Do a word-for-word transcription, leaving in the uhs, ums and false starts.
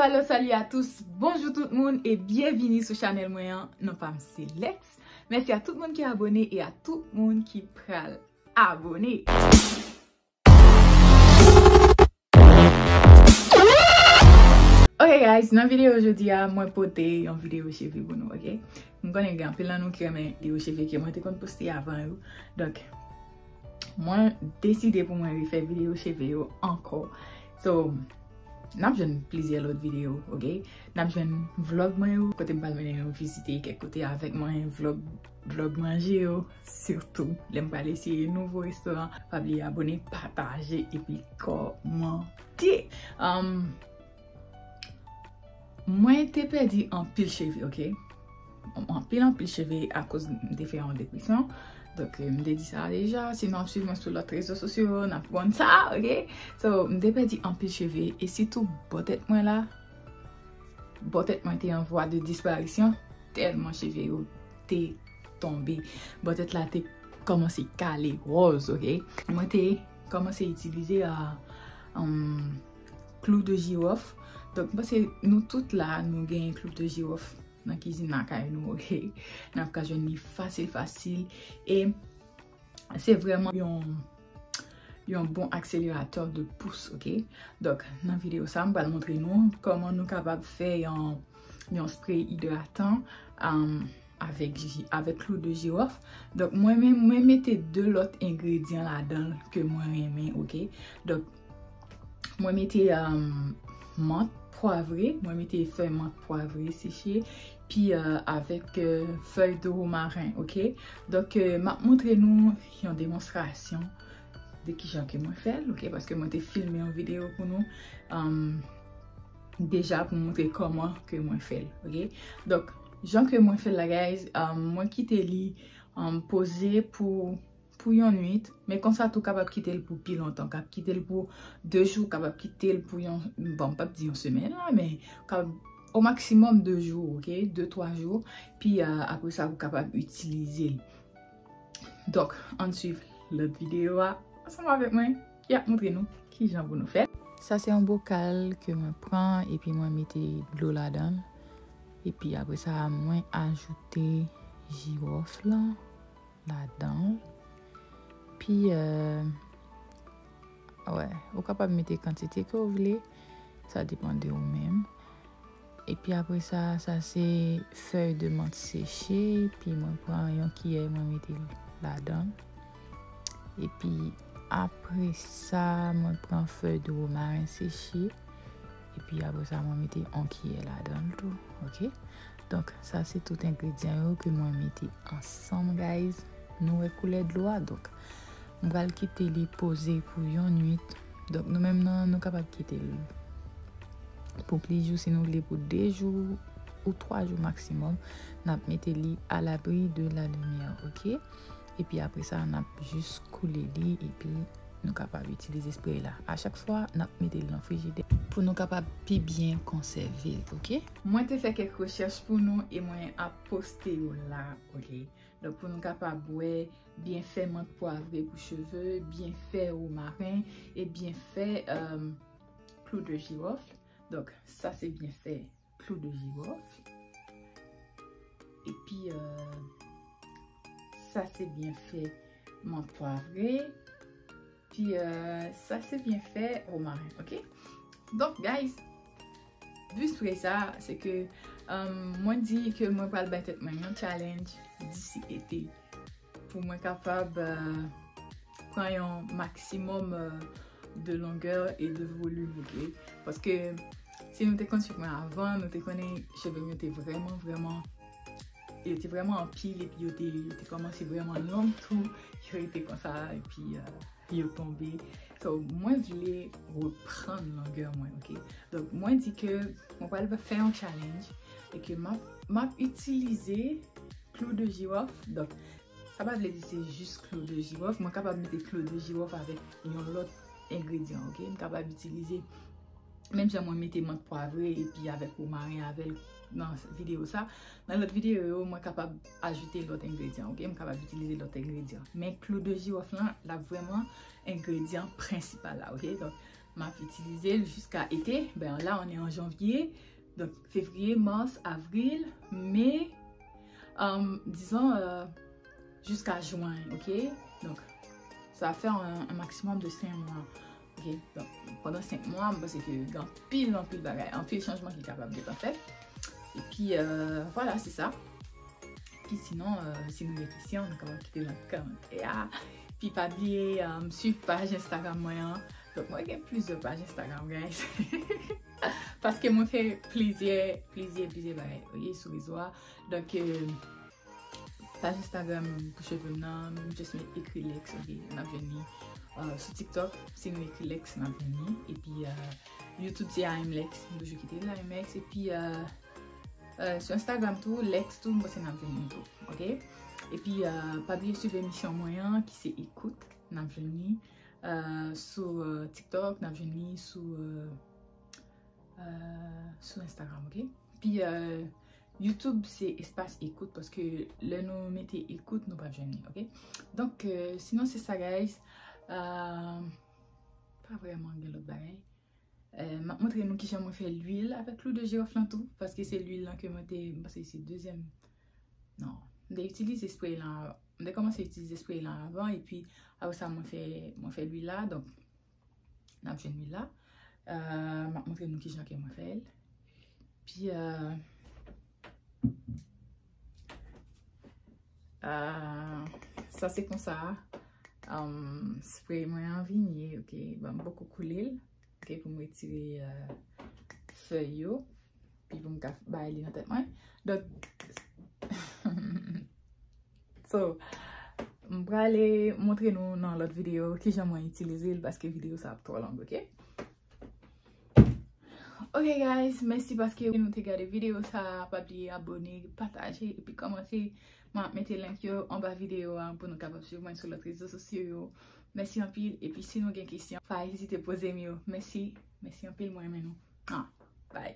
Hello, salut à tous, bonjou tout moun e byenvini sou chanèl mwen an. Non pa m se Lex. Mèsi a tout moun ki abone e a tout moun ki pral abone. Ok guys, nan videyo jodi a, mwen pote yon videyo cheve pou nou, ok? M konnen gen anpil nan nou ki renmen videyo cheve ke mwen te konn poste avan yo. Donk, mwen deside pou mwen refè videyo cheve yo ankò. So, n ap jwenn plizyè lòt videyo, ok? N ap jwenn vlog mwen yo, kote m pral mennen nou vizite kèk kote avèk mwen, vlog, vlog manje yo, sitou lè m pral eseye nouvo restoran. Pa bliye abone, pataje, epi kòmante. Um, mwen te pèdi anpil cheve, ok? Anpil, anpil cheve akoz m te fè yon depresyon. Donk, eh, m te di sa deja. Si nou ap swiv mwen sou lòt rezo sosyo, n ap konn sa, ok? So, m te pèdi anpil cheve. E sitou bòtèt mwen la, bòtèt mwen te an vwa de disparisyon. Tèlman cheve yo te tonbe. Bòtèt la te kòmanse kale wòz, ok? Mwen te kòmanse itilize a, um, klou de jiwòf. Donk, m panse nou tout la, nou gen klou de jiwòf nan kizin lakay nou, ok? N ap ka jwenn li fasil, fasil. E se vrèman yon, yon bon akseleratè de pous, ok? Donk, nan videyo sa, m pral montre nou kòman nou kapab fè yon, yon spray idratan, um, avèk ji-, avèk klou de jiwòf. Donk, mwen menm, mwen mete de lòt engredyan ladan l ke mwen renmen, ok? Donk, mwen mete, um, mant pwavre, mwen mete fèy mant pwavre seche, pi, uh, avèk, uh, fèy de womaren, ok? Donk, uh, m ap montre nou yon demonstrasyon de kijan ke mwen fè l, ok? Paske mwen te filme yon videyo pou nou, um, deja pou montre kòman ke mwen fè l, ok? Donk, jan ke mwen fè l la, guys, um, mwen kite li, um, poze pou, pou yon nwit, men konsa tou kapab kite l pou pi lontan, kab kite l pou de jou, kapab kite l pou yon, bon, m p ap di yon semèn la, men kab o maksimòm de jou, ok? De, twa jou, pi, uh, apre sa, ou kapab itilize l. Donk, ann swiv lòt videyo a ansanm avèk mwen ki ap montre nou kijan pou nou fè. Sa se yon bokal ke mwen pran epi mwen mete dlo ladan l. Epi apre sa, mwen ajoute jiwòf lan ladan l. Pi, euh, wè, ou kapab mete kantite ke w vle. Sa depann de ou menm. Epi apre sa, sa se fèy de mant seche, epi mwen pran yon kiyè, mwen mete l ladan. Epi apre sa, mwen pran fèy de womaren seche, epi apre sa, mwen mete yon kiyè ladan l tou, ok? Donk, sa se tout engredyan yo ke mwen mete ansanm, guys. Nou wè koulè dlo a, donk, m pral kite li poze pou yon nwit. Donk, nou menm nan, nou kapab kite l pou plis jou, si nou vle pou de jou ou twa jou maksimòm. N ap mete li à l'abri de la lumière, ok? Epi apre sa, n ap jis koule li, epi nou kapab itilize spray la. A chak fwa, n ap mete l nan frijidè pou nou kapab pi byen konsève l, ok? Mwen te fè kèk rechèch pou nou e mwen ap poste yo la, ok? Donk, pou nou kapab wè byenfè mant pwavre pou cheve, byenfè womaren e byenfè, euh, klou de jiwòf. Donk, sa se byenfè klou de jiwòf. Epi, euh, sa se byenfè mant pwavre. Epi, euh, sa se byenfè womaren, ok? Donk, guys, bi spray sa, se ke, euh, mwen di ke mwen pral bay tèt mwen yon challenge disi ete. Pou mwen kapab, euh, pran yon maksimòm, euh, de longè e de volim, ok? Paske si nou te konn swiv mwen avan, nou te konnen cheve m yo te vrèman, vrèman, yo te vrèman anpil, epi yo te, yo te kòmanse vrèman long tou, yo rete konsa, epi, euh, yo tonbe. So, mwen vle reprann longè mwen, ok? Donk, mwen di ke mwen pral fè yon challenge e ke m ap, m ap itilize klou de jiwòf. Donk, sa pa vle di se jis klou de jiwòf. Mwen kapab mete klou de jiwòf avèk yon lòt engredyan, ok? M kapab itilize, menm jan mwen mete mant pwavre epi avèk womaren avè l nan videyo sa. Nan lòt videyo yo, mwen kapab ajoute lòt engredyan, ok? M kapab itilize lòt engredyan. Men klou de jiwòf lan, l ap vrèman engredyan prensipal la, ok? Donk, m ap itilize l jiska ete. Ben la, on est en janvier. Donk, fevriye, mas, avril, me, um, dizon, euh, jiska jwen, ok? Donk, sa fè yon, yon maksimòm de senk mwa. Ok, donk, pandan senk mwa, m panse ke gen anpil, anpil bagay, anpil chanjman ki kapab gentan fèt. Epi, euh, vwala, se sa. Epi sinon, euh, si nou gen kesyon, nou kapab kite nan kòmantè a. Epi pa bliye, euh, swiv paj Instagram mwen an. Donk, mwen gen plizyè paj Instagram, guys. Paske mwen fè plizyè, plizyè, plizyè bagay, ok, sou rezo a. Donk, euh, paj Instagram pou cheve m nan, m just met ekri Lex, ok, n ap jwenn li. Euh, sou TikTok, si nou ekri Lex, n ap jwenn li. Epi, euh, YouTube, se A M Lex, m toujou kite l A M Lex. Epi, euh, euh, sou Instagram tou, Lex tou, m panse n ap jwenn li tou, ok? Epi, euh, pa bliye swiv emisyon mwen an, ki se Ekout, n ap jwenn li. Euh, sou, euh, TikTok, n ap jwenn li sou, euh, euh, sou Instagram, ok? Epi, euh, YouTube, se espas ekout, paske lè nou mete ekout, nou p ap jwenn li, ok? Donk, euh, sinon, se sa, guys. Euh, pa vrèman gen lòt bagay. Euh, m ap montre nou kijan mwen fè lwil avèk klou de jiwòf lan tou, paske se lwil lan ke mwen te, m panse se dezyèm, non, m te itilize spray lan, m te kòmanse itilize spray lan avan, epi apre sa, mwen fè, mwen fè lwil la, donk, n ap jwenn lwil la. Euh, m ap montre nou kijan ke mwen fè l. Epi, euh, euh, sa se konsa, euh, spray mwen an vin ye, ok? Bon, m poko koule l, ok, pou m retire, euh, fèy yo. Epi pou m ka bay li nan tèt mwen. Donk, so, m prale montre nou nan lòt videyo kijan mwen itilize l, paske videyo sa ap twò long, ok? Ok, guys, mèsi paske nou te gade videyo sa. Pa bliye abòne, pataje, epi kòmante. Mwen ap mete link yo anba videyo a pou nou kapab swiv mwen sou lòt rezo sosyo yo. Mèsi anpil, epi si nou gen kesyon, pa ezite poze m yo. Mèsi, mèsi anpil, mwen renmen nou. Ah, bye.